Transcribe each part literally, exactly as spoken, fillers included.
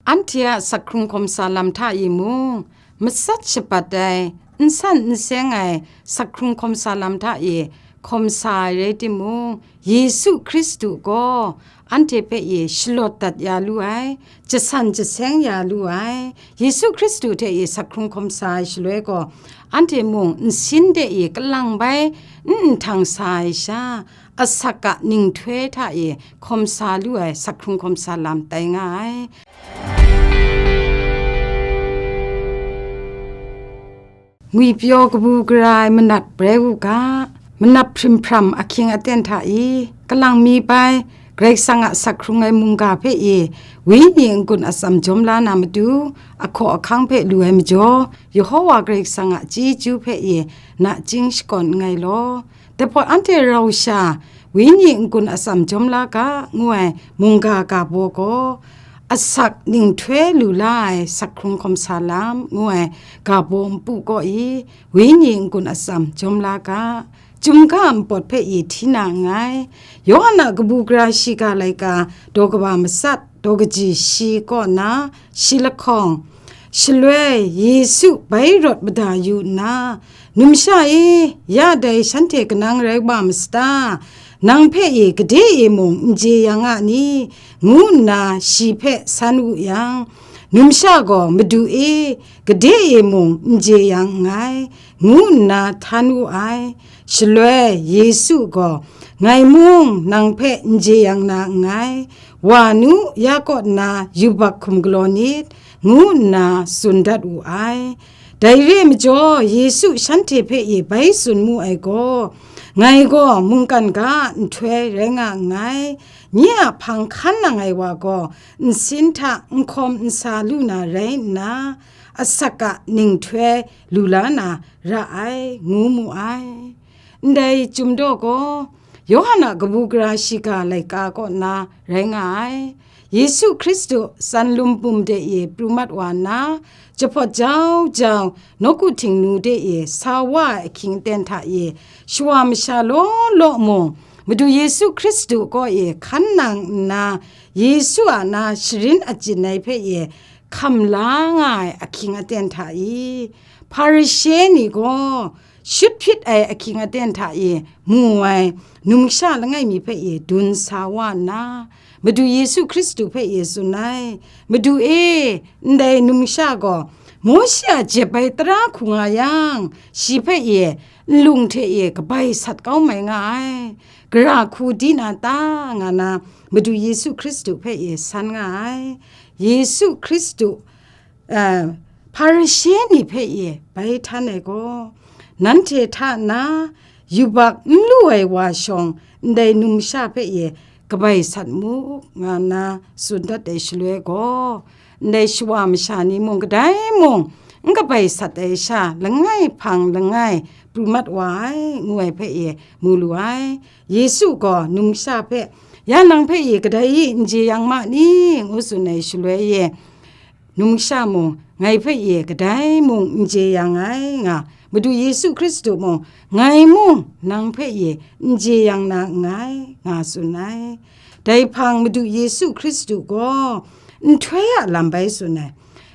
Anhte a sak hkrung hkawm sa lam hta e mung, matsat shabat ai, n san n seng ai sak hkrung hkawm sa lam hta e hkawm sa ai rai timung, Yesu Hkristu gaw anhte hpe e shalawt dat ya lu ai, jasan jaseng ya lu ai. Yesu Hkristu hte e sak hkrung hkawm sa ai shaloi gaw, anhte mung nsin de e kalang bai n nhtang sa ai sha, asak a ninghtoi hta e hkawm sa lu ai sak hkrung hkawm sa lam tai nga ai. Ngwipyaw kabu gara ai manat brai u ga, manap hprim hpram ahkying aten hta e, kalang mi bai, Karai Kasang a sak hkrung ai mungga hpe e, wenyi n-gun atsam jawm la na matu, ahkaw ahkang hpe lu ai majaw, Yehova Karai Kasang a chyeju hpe e, nachying shakawn nngai law. Dai hpawt anhte rau sha, wenyi n-gun atsam jawm la ga, ngu ai mungga ga baw gaw, asak ninghtoi lu la ai sak hkrung hkawm sa lam, ngu ai ga baw npu kaw e, wenyi n-gun atsam jawm la ga, chyum ga npawt hpe e hti na nngai. Yawhan a kabu gara shiga laika, daw kaba matsat, daw kaji shi kaw na, shi lahkawng, shaloi Yesu bai rawt mada yu nna, "Numsha e, ya dai shanhte kanang rai wa ma sata? Nang hpe e gade e mung n jeyang a ni?" ngu nna shi hpe san wu yang, numsha gaw, "Madu e, gade e mung n jeyang nngai," ngu nna htan wu ai. Shaloi Yesu gaw, "Ngai mung nang hpe n jeyang na nngai, wa nu, ya kaw nna yubak hkum galaw nit," ngu nna tsun dat wu ai. Dai re ai majaw, Yesu shanhte hpe e bai tsun mu ai gaw, "Ngai gaw mungkan ga a nhtoi rai nga nngai, nye a hpang hkan nang ai wa gaw, nsin hta n hkawm n sa lu na rai nna, asak a ninghtoi lu la na ra ai," ngu mu ai. Ndai chyum daw gaw, Yawhan a kabu gara shiga laika kaw na rai nga ai. Yesu Hkristu tsan lum bum de e pru mat wa nna, jahpawt jau jau, nawku htingnu de e sa wa ai ahkying aten hta e, shawa masha law law mung, Madu Yesu Hkristu kaw e hkan nang nna, Yesu a na sharin achyin ai hpe e hkam la nga ai ahkying aten hta e, Hparishe ni gaw shut hpyit ai ahkying aten hta e mu ai numsha langai mi hpe e dun sa wa nna, Madu Yesu Hkristu hpe e tsun ai, "Madu e, ndai numsha gaw Mawshe a jep ai tara hku nga yang, shi hpe e nlung hte e kabai sat kau mai nga ai, gara hku di na ta?" nga na Madu Yesu Hkristu hpe e san nga ai. Yesu Hkristu, eh, Hparishe ni hpe e bai htan ai gaw, "Nanhte hta na yubak n lu ai wa shawng, ndai numsha hpe e kabai sat mu," nga nna tsun dat ai shaloi gaw, ndai shawa masha ni mung kadai mung n kabai sat ai sha, langai hpang langai pru mat wa ai, ngu ai hpe e mu lu ai. Yesu gaw numsha hpe, "Ya nang hpe e kadai e n jeyang ma ni?" ngu tsun ai shaloi e, numsha mung, "Ngai hpe e kadai mung n jeyang ai," nga, Madu Yesu Hkristu mung, "Ngai mung nang hpe e n jeyang na nngai," nga tsun ai. Dai hpang Madu Yesu Hkristu gaw nhtoi a lam bai tsun ai,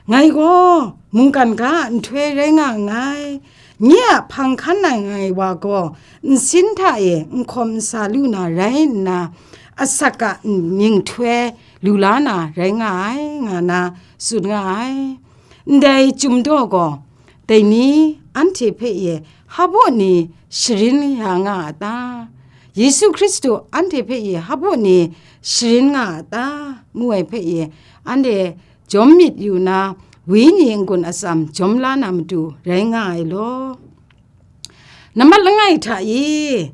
"Ngai gaw mungkan ga a nhtoi rai nga nngai, nye a hpang hkan nang ai wa gaw nsin hta e n hkawm n sa lu na rai nna, asak a ninghtoi lu la na rai nga ai," nga na tsun nga ai. Ndai chyum daw gaw, dai ni anhte hpe e hpa baw ni sharin ya nga a ta? Yesu Hkristu anhte hpe e hpa baw ni sharin nga a ta? Ngu ai hpe e, anhte jawm myit yu na, wenyi n-gun atsam jawm la na matu rai nga ai law. Nambat langai hta e,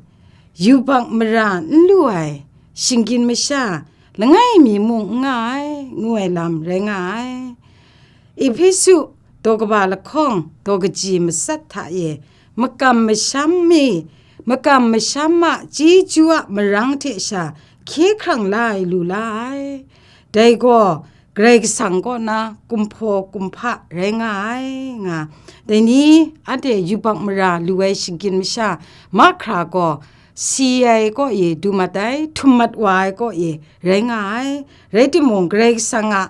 yubak mara n lu ai shinggyim masha langai mi mung n nga ai, ngu ai lam rai nga ai. Ehpesu daw kaba lahkawng daw kaji matsat hta e, makam masham mi, makam masham a chyeju a marang hte sha hkye hkrang la ai lu la ai. Dai gaw Karai Kasang kaw na kumhpaw kumhpa rai nga ai, nga. Dai ni, anhte yubak mara lu ai shinggyim masha mahkra gaw, si ai kaw e du mat ai, htum mat wa ai kaw e rai nga ai. Rai timung, Karai Kasang a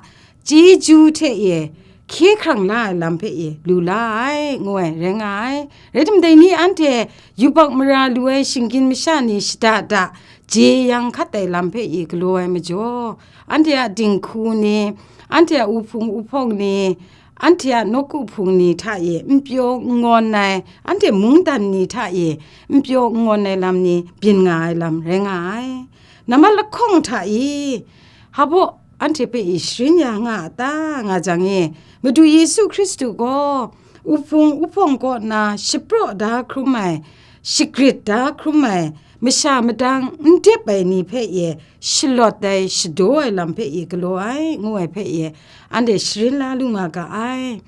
chyeju hte e hkye hkrang la ai lam hpe e lu la ai, ngu ai rai nga ai. Rai timung, dai ni anhte yubak mara lu ai shinggyim masha ni shada da jeyang hkat ai lam hpe e galaw ai majaw, anhte a dinghku ni, anhte a uhpung uhpawng ni, anhte a nawku hpung ni hta e n pyaw n ngawn ai, anhte mungdan ni hta e n pyaw n ngawn ai lam ni byin nga ai lam rai nga ai. Nambat lahkawng hta e, hpa baw anhte hpe e sharin ya nga a ta, nga jang e, Madu Yesu Hkristu gaw uhpung uhpawng kaw na shapraw da hkrum ai, shagrit da hkrum ai, masha madang n dep ai ni hpe e shalawt ai, shadaw ai lam hpe e galaw ai, ngu ai hpe e anhte sharin la lu nga ga ai.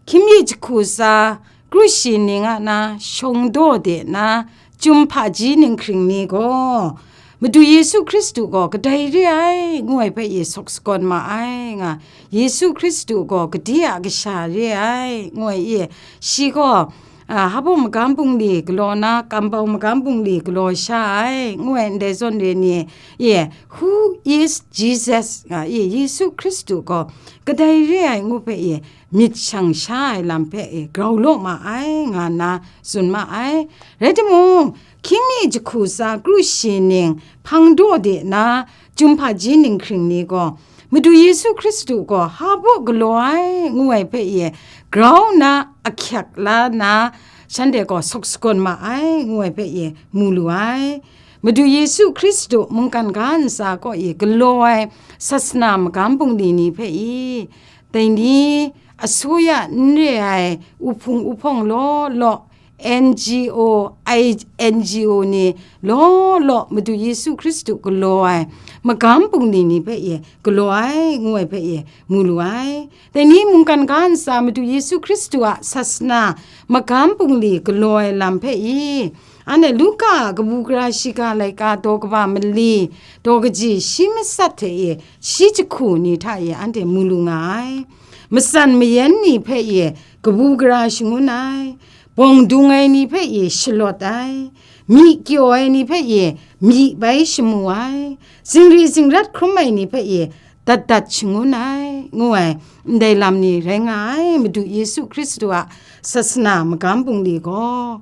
Hkying mi jahku tsa, kru shi ning a na, shawng daw de na, chyum hpaji ninghkring ni gaw, Madu Yesu Hkristu gaw kadai re ai, ngu ai hpe e sawk sagawn ma ai nga, Yesu Hkristu gaw gade a kasha re ai, ngu ai e, shi gaw, a, hpa baw magam bungli galaw na, kambau magam bungli galaw sha ai, ngu ai ndai zawn re ni e, Who is Jesus? Nga e, Yesu Hkristu gaw kadai re ai, ngu hpe e, myit shang sha ai lam hpe e grau law ma ai, nga nna tsun ma ai. Rai timung, hkying mi jahku tsa, kru shi ning, hpang daw de na, chyum hpaji ninghkring ni gaw, Madu Yesu Hkristu gaw hpa baw galaw ai, ngu ai hpe e grau nna ahkyak la nna, shanhte gaw sawk sagawn ma ai, ngu ai hpe e mu lu ai. Madu Yesu Hkristu mungkan ga ntsa kaw e galaw ai sasana magam bungli ni hpe e, dai ni, asuya n re ai uhpung uhpawng law law, N G O, I N G O ni law law, Madu Yesu Hkristu galaw ai magam bungli ni hpe e galaw ai, ngu ai hpe e mu lu ai. Dai ni mungkan ga ntsa Madu Yesu Hkristu a sasana magam bungli galaw ai lam hpe e, anhte Luka a kabu gara shiga laika daw kaba mali, daw kaji shi matsat hte e shi jahku ni hta e anhte mu lu nga ai. Matsan mayan ni hpe e kabu gara shangun ai, bawng dung ai ni hpe e shalawt ai, myi kyaw ai ni hpe e myi bai shamu ai, zingri zingrat hkrum ai ni hpe e dat dat shangun ai, ngu ai, ndai lam ni rai nga ai, Madu Yesu Hkristu a sasana magam bungli gaw.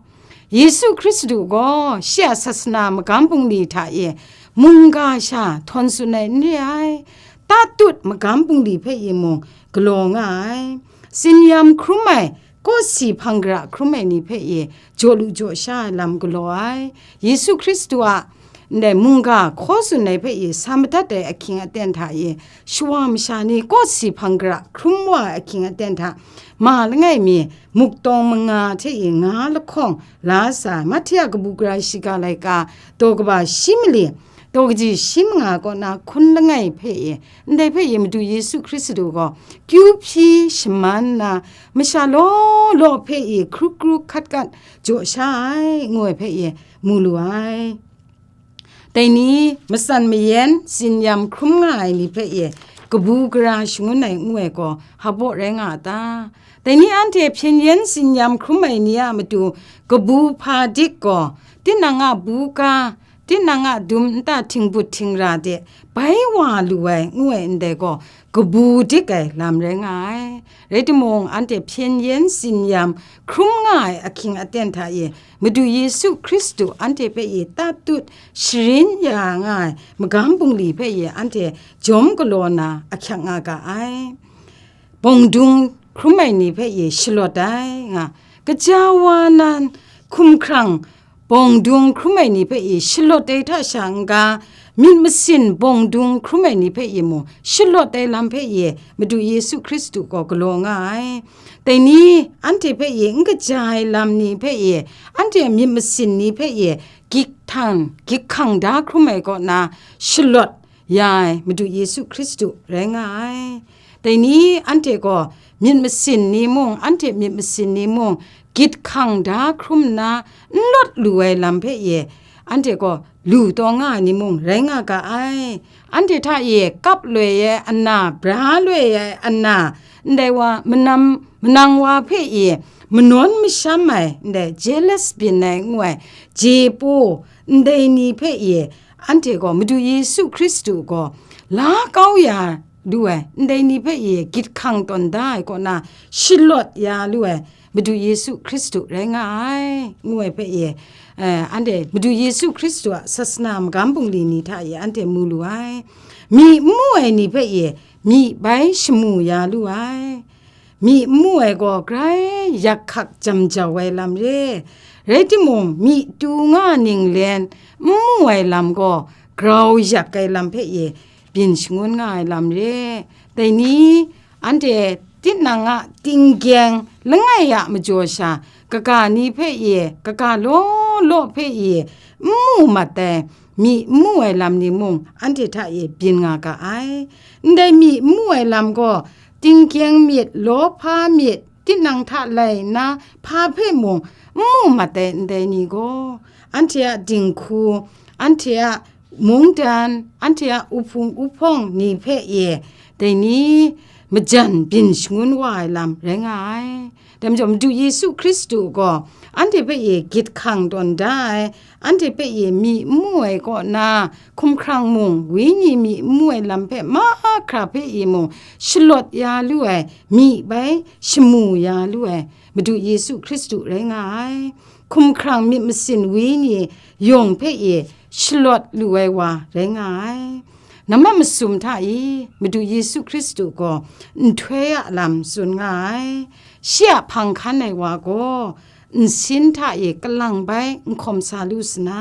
Yesu Hkristu gaw shi a sasana magam bungli hta e mungga sha htawn tsun ai n re ai, tatut magam bungli hpe e mung galaw nga ai, tsinyam hkrum ai, kawsi hpang gara hkrum ai ni hpe e jaw lu jaw sha ai lam galaw ai. Yesu Hkristu a ndai mungga hkaw tsun ai hpe e sa madat ai ahkying aten hta e, shawa masha ni kawsi hpang gara hkrum wa ai ahkying aten hta, ma langai mi muktawng manga hte e nga lahkawng la sa ai, Mahte a kabu gara shiga laika daw kaba shi mali, daw kaji shi manga kaw na hkun langai hpe e, ndai hpe e Madu Yesu Hkristu gaw kyu hpyi shaman nna, masha law law hpe e hkru hkru hkat hkat jaw sha ai, ngu ai hpe e mu lu ai. Dai ni, matsan mayan tsinyam hkrum nga ai ni hpe e kabu gara shangun ai ngu ai gaw, hpa baw rai nga a ta? Dai ni, anhte hpyen yen tsinyam hkrum ai ni a matu kabu hpa dik gaw, tinang a buga, tinang a dum nta htingbut htingra de bai wa lu ai, ngu ai ndai gaw, kabu dik ai lam rai nga ai. Rai timung, anhte hpyen yen tsinyam hkrum nga ai ahkying aten hta e, Madu Yesu Hkristu anhte hpe e tatut sharin ya nga ai magam bungli hpe e anhte jawm galaw na ahkyak nga ga ai. Bawng dung hkrum ai ni hpe e shalawt ai nga, kaja wa nan hkumhkrang bawng dung hkrum ai ni hpe e shalawt ai hta sha n-ga, myit masin bawng dung hkrum ai ni hpe e mung shalawt ai lam hpe e Madu Yesu Hkristu gaw galaw nga ai. Dai ni, anhte hpe e n kaja ai lam ni hpe e, anhte a myit masin ni hpe e gyik htang, gyik hkang da hkrum ai kaw na shalawt ya ai Madu Yesu Hkristu rai nga ai. Dai ni, anhte gaw myit masin ni mung, anhte myit masin ni mung, gyit hkang da hkrum nna n lawt lu ai lam hpe e, anhte gaw lu taw nga ai ni mung rai nga ga ai. Anhte hta e kap loi ai ana, bra loi ai ana, ndai wa manam, manang wa hpe e manawn masham ai, ndai jealous byin ai ngu ai, je paw, ndai ni hpe e, anhte gaw Madu Yesu Hkristu gaw la kau ya lu ai, ndai ni hpe e gyit hkang tawn da ai kaw na, shalawt ya lu ai, Madu Yesu Hkristu rai nga ai, ngu ai hpe e, eh, anhte Madu Yesu Hkristu a sasana magam bungli ni hta e anhte mu lu ai. Myi n mu ai ni hpe e myi bai shamu ya lu ai. Myi n mu ai gaw grai yak hkak jam jau ai lam re, rai timung, myi tu nga ninglen n mu ai lam gaw grau yak ai lam hpe e byin shangun nga ai lam re. Dai ni, anhte tinang a tinggyeng langai a majaw sha, kaga ni hpe e, kaga law law hpe e n mu mat ai, myi n mu ai lam ni mung anhte hta e byin nga ga ai. Ndai myi n mu ai lam gaw, tinggyeng myit, lawhpa myit, tinang hta lai nna hpa hpe mung n mu mat ai ndai ni gaw, anhte a dinghku, anhte a mungdan, anhte a uhpung uhpawng ni hpe e, dai ni majan byin shangun wa ai lam rai nga ai. Dai majaw, Madu Yesu Hkristu gaw anhte hpe e gyit hkang tawn da ai, anhte hpe e myi n mu ai kaw na, hkumhkrang mung, wenyi myi n mu ai lam hpe mahkra hpe e mung shalawt ya lu ai, myi bai shamu ya lu ai, Madu Yesu Hkristu rai nga ai. Hkumhkrang myit masin wenyi yawng hpe e shalawt lu ai wa rai nga ai. Namma masum hta e Madu Yesu Hkristu gaw nhtoi a lam tsun nga ai. Shi a hpang hkan ai wa gaw nsin hta e kalang bai n hkawm sa lu sa na,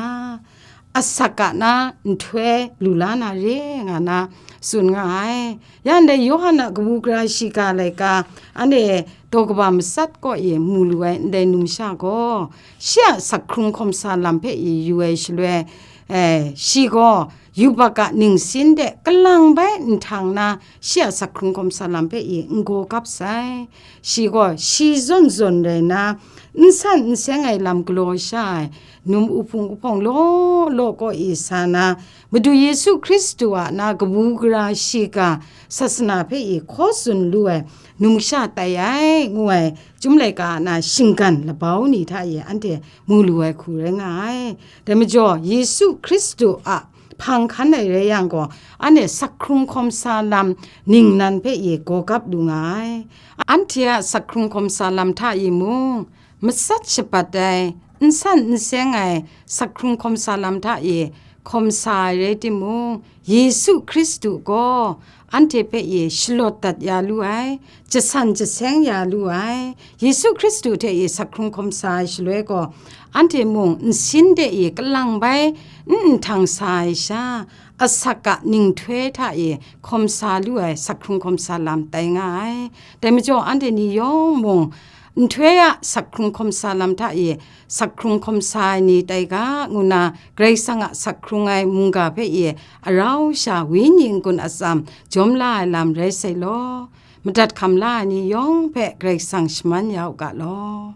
asak a na nhtoi lu la na re nga na tsun nga ai. Ya ndai Yawhan a kabu gara shiga laika, anhte daw kaba matsat kaw e mu lu ai ndai numsha gaw, shi a sak hkrung hkawm sa lam hpe e yu ai shaloi, eh, shi gaw yubak a ningsin de kalang bai nhtang na, shi a sak hkrung hkawm sa lam hpe e n gaw kap sai. Shi gaw shi zawn zawn rai na, n san n seng ai lam galaw sha ai, num uhpung uhpawng law law kaw e sa na, Madu Yesu Hkristu a na kabu gara shiga sasana hpe e hkaw tsun lu ai, numsha tai ai, ngu ai, Chyum laika a na shinggan labau ni hta e anhte mu lu ai hku rai nga ai. Dai majaw, Yesu Hkristu a hpang hkan ai rai yang gaw, anhte sak hkrung hkawm sa lam ningnan hpe e gaw gap lu nga ai. Anhte a sak hkrung hkawm sa lam hta e mung, matsat shabat ai, n san n seng ai sak hkrung hkawm sa lam hta e hkawm sa ai rai timung, Yesu Hkristu gaw anhte hpe e shalawt dat ya lu ai, jasan jaseng ya lu ai. Yesu Hkristu hte e sak hkrung hkawm sa ai shaloi gaw, anhte mung nsin de e kalang bai n nhtang sa ai sha, asak a ninghtoi hta e hkawm sa lu ai sak hkrung hkawm sa lam tai nga ai. Dai majaw, anhte ni yawng mung nhtoi a sak hkrung hkawm sa lam hta e sak hkrung hkawm sa ai ni tai ga, ngu na Karai Kasang a sak hkrung ai mungga hpe e arau sha wenyi n-gun atsam jawm la ai lam rai sai law, madat hkam la ai ni yawng hpe Karai Kasang shaman ya u ga law.